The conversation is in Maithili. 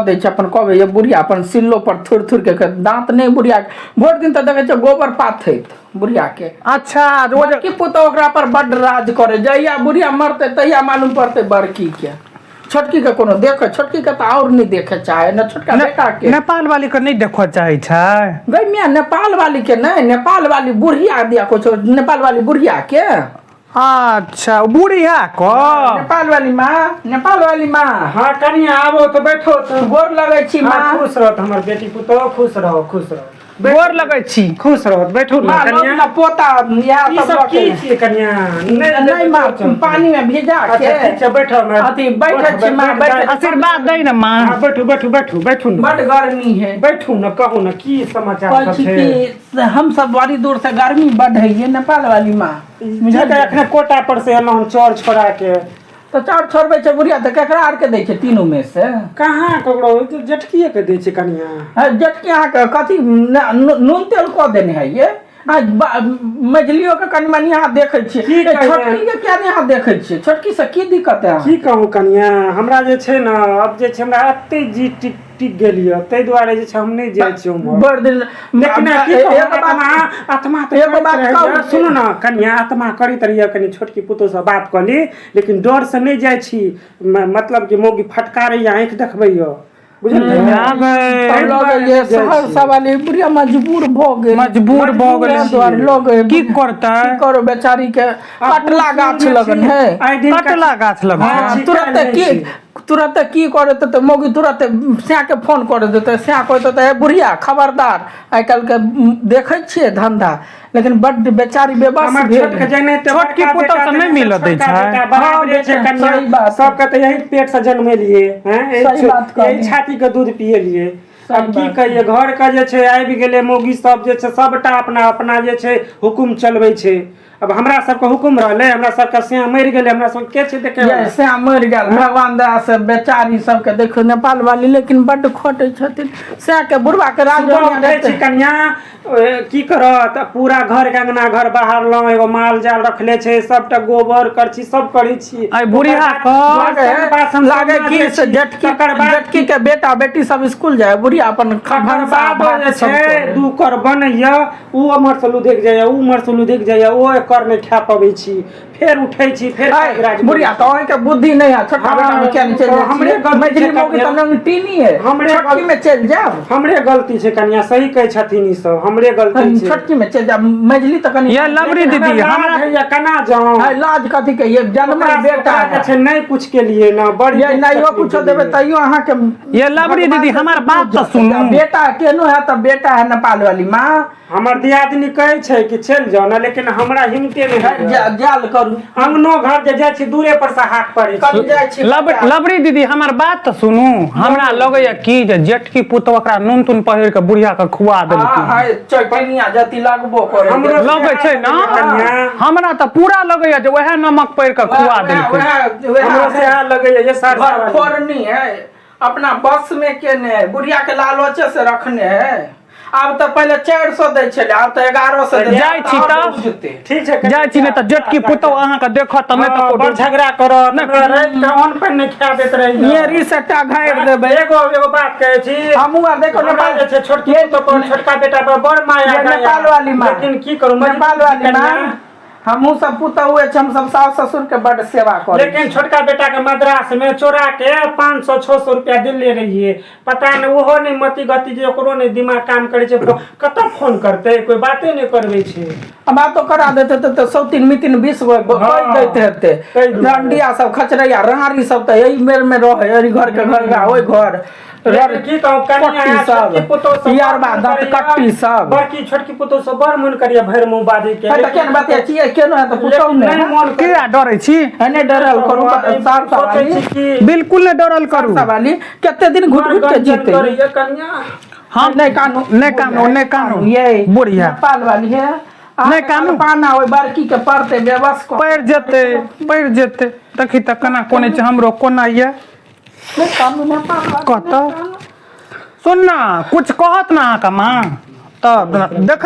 दऽ दै छै अपन कहबै ये बुढ़िया अपन सिल्लो पर थुरि थुरि के दाँत नहि बुढ़िया भरि दिन तऽ देखै छियै गोबर पाथैत बुढ़िया के। अच्छा, ओ जे बड़की पुतोह ओकरा पर बड्ड राज करे। जहिया बुढ़िया मरतै तहिया मालूम पड़तै बड़की के। छोटकी के कोनो देखे, छोटकी के तऽ आओर नहि देखे चाहे ने छोटका बेटा के। नेपाल वाली के नहि देखऽ चाहै छै। गै मियाँ, नेपाल वाली के नहि, नेपाल वाली बुढ़िया दिया कुछ, नेपाल वाली बुढ़िया के। अच्छा, ओ बुढ़िया क नेपाल वाली माँ, नेपाल वाली माँ। हाँ कनिया, आबो तो बैठो तो। गोर लगै छी हाँ, माँ। खुश रहो हमर बेटी पुतोह, खुश रहो, खुश रहो। गोर लगै छी। खुश रहो, बैठू ना माँ, कनिया। लग पोता इएह ई सब सब लऽ की के। छियै कनिया? नहीं माँ, पानी में भिजा के। अच्छा ठीक छै, बैठो ना। अथी, बैठै छी माँ, बैठै। आशीर्वाद दै ने माँ। हाँ बैठू बैठू बैठू बैठू ना। बड गर्मी है। बैठू ना, कहू ना की समाचार कहै सब छी छै? कि हम सब बड़ी दूर से गर्मी बड है ये नेपाल वाली माँ। बुझलियै, अखने कोटा पर से एलहुँ हम चौर छोड़ा के। तऽ चाउर छोड़बै छै बुढ़िया तऽ केकरा आरके दै छै तीनू में से? कहाँ ककरो, जेठकिए के दै छै कनिया। हँ, जेठकी अहाँके कथी नून तेल कऽ देने है ये? आ मझलियो के कनि मनि अहाँ देखै छियै। की ए, कहियै? छोटकी के किया नहि अहाँ देखै छियै? छोटकी से की दिक्कत है? की कहूँ कनिया, हमरा जे छै ने अब जे छै हमरा एते जी टिक टिक गेल यऽ, ताहि दुआरे जे छै हम नहि जाइ छियै उम्हर। बड़ दिन लेकिन की कहू, एगो बात आत्मा आत्मा तऽ एगो करैत बात रहैए। कहू। सुनू ने कनिया, आत्मा करैत रहैए कनि छोटकी पुतोहसँ बात कऽ ली, लेकिन डरसँ नहि जाइ छी। मतलब कि मौगी फटकारैए, आँखि देखबैए, बुझलियै? आबै। तब लऽ गेलियै सहरसा वाली बुढ़िया मजबूर भऽ गेल। मजबूर भऽ गेलै। ताहि दुआरे लऽ गेल। की करतै? की करू बेचारी के, कटला गाछ लगन है। आइ दिन कटला गाछ लग। हाँ, छी, तुरंत काल्हि की छी। तुरंत की करे तऽ मौगी तुरंत सैया के फोन कर देतै। सैया कहते हे बुढ़िया खबरदार, आइ काल्हि के देखै छियै धंधा। लेकिन बड्ड बेचारी बेबस हमर भेल। छोटके जने तऽ छोटकी बड़का पुतहु बेटा से नहि देने मिलऽ छै, दै छोटका छै। बेटा बराबरे हाँ, छै बेटा, कनिया। सही बात। सबके तऽ यही पेट से जन्मेलिए हैं, सही बात यही कहलियै। छाती के दूध पियलिए। सही अब की बात। कहिए, घर के जे छै आबि गेलै मौगी सब जे छै सबटा अपना अपना जे छै हुकुम चलबै छै। अब हमरा सबके हुकुम रहलै, हमरा सबके सियाह मरि गेलै, हमरा सबके के छै देखे ये सएह मरि गेल भगवान दया से बेचारी सबके। देखियौ नेपाल वाली लेकिन बड्ड खटै छथिन सएह के बुढ़वा के राज सुबह उठै छी कन्या, की करत, पूरा घर के अंगना घर बाहरलहुँ, एगो माल जाल रखले छै, सबटा गोबर करछी सब करै छी। आइ बुढ़िया ओकर क बाद बर्तन बासन सब लागे की माजै से छी। जेठकी तकर बाद जेठकी के बेटा बेटी सब स्कूल जाय, बुढ़िया अपन तकर भनसा बाद भात जे सब छै करे। दू कर बनैया, उ उम्हर से लुधकि जाइया, उ उम्हर से लुधकि जाइया, ओ एकर नहि खा पबै छी, फेर उठै छी, फेर ऐ, काज राज बुढ़िया करै तऽ अहाँके बुद्धि नहि है। छोटका हाँ, बेटा में किया नहि चलि तऽ जाइ हमरे छियै? गलती मैथिली छै मौगी तऽ कनिया। लंगटीनी है। हमरे छोटकी गलती में चलि जायब। हमरे गलती छै कनिया, सही कहै छथिन ई सब, हमरे गलती छै। छोटकी में चलि जायब, मैझली तऽ कनि ये लवरी लेकिन दीदी, हमरा हमरा लाज होइया, केना जाउ? है, लाज कथी के? ये जन्मल बेटा ओकरा जे है। छै नहि कुछ के लिए ना बड़ी ये दुख नहियो तकलीफ कुछो देबै देलियै। तैयो अहाँके ये लवरी दीदी, हमर बात तऽ सुनू। बेटा केनो है तऽ बेटा है नेपाल वाली माँ। हमर दियादनी कहै छै कि चलि जाउ ने, लेकिन हमरा हिम्मते नहि होइया। जाल करू। अंगनो घर जे जाइ छी दूरे पर से हाक पड़ै कल छी। जाइ छी। लवरी दीदी, हमर बात तऽ सुनू। हमरा लगैया की जे जेठकी पुतोह ओकरा नून तून पहिर के बुढ़िया के खुआ देलकै। हाँ, चटनिया जति लगबो करे। हमरो लगै छै ने? कनिया। हमरा तऽ पूरा लगैया जे वएह नमक पहिर के खुआ देलकै। हमरो सएह लगैया जे सहरसा घर वाली। फोड़नी है, अपना बस में केने है, बुढ़िया के लालचे से रखने है। आब तऽ पहिले 400 दै छलै, आब तऽ 1100 दै छै। जाइ छी तऽ। ठीक छै। जाइ छी, नहि तऽ जेठकी पुतोह अहाँके देखत तऽ नहि हाँ, तऽ बड़ झगड़ा करत। हमरा राति के अन्न पानि नहि खा दैत रहैया। मेरी से टा घारि देबै। एगो एगो बात कहै छी। हमहूँ आर देखो हमरा नेपाल जे छै छोटकी पुतोह पर, छोटका बेटा पर बड़ माया ये दया। नेपाल वाली माँ। लेकिन की करू, मजबूरी नेपाल वाली कनिया। माँ, हमहूँ सब पुतहुए छी, हम सब सास ससुर के बड सेवा करै। लेकिन छोटका बेटा के मद्रास में चोरा के 500 600 रुपया दिले रहिए, पता नहि ओहो नहि मति गति जे ओकरो नहि दिमाग काम करै छै, कतऽ फोन करतै, कोइ बाते नहि करबै छै। आ बातो करा देते तऽ सौतीन मितीन 20 गो कहि दैत हेतै। ताहि दुआरे। रंडिया सब, खचरैया राँड़ी सब तऽ एहि मेर में रहै, एहि घर के घर ओहि घर। लेकिन की कहू कनिया, कट्टी सब, छोटकी पुतोह सब यारबा बड़ मोन दंत करैया। कट्टी सब। बड़की छोटकी पुतोह सब बड़ मन करिया भरि मुँह बाजै के। तऽ केना बतिया छियै? केना है तऽ पुतहु लेकिन ने नहि मन किया डरै छी? नहि डरल करू सहरसा सोचै वाली। छी कि बिल्कुल नहि डरल करू। सहरसा वाली कते दिन घुट घुट के जीते। करैया कनिया। हम नहि कानू। नहि कानू, नहि कानू। ये बुढ़िया। नेपाल वाली है। नहि कानू। पाना ओहि बड़की के पड़तै बेबस कऽ। पड़ि जेतै, पड़ि जेतै। देखी तऽ केना कोनै छै, हमरो कोना यऽ। नहि कानू नेपाल वाली। कतऽ? सुन ना, कुछ कहत ना अहाँके माँ तऽ देख।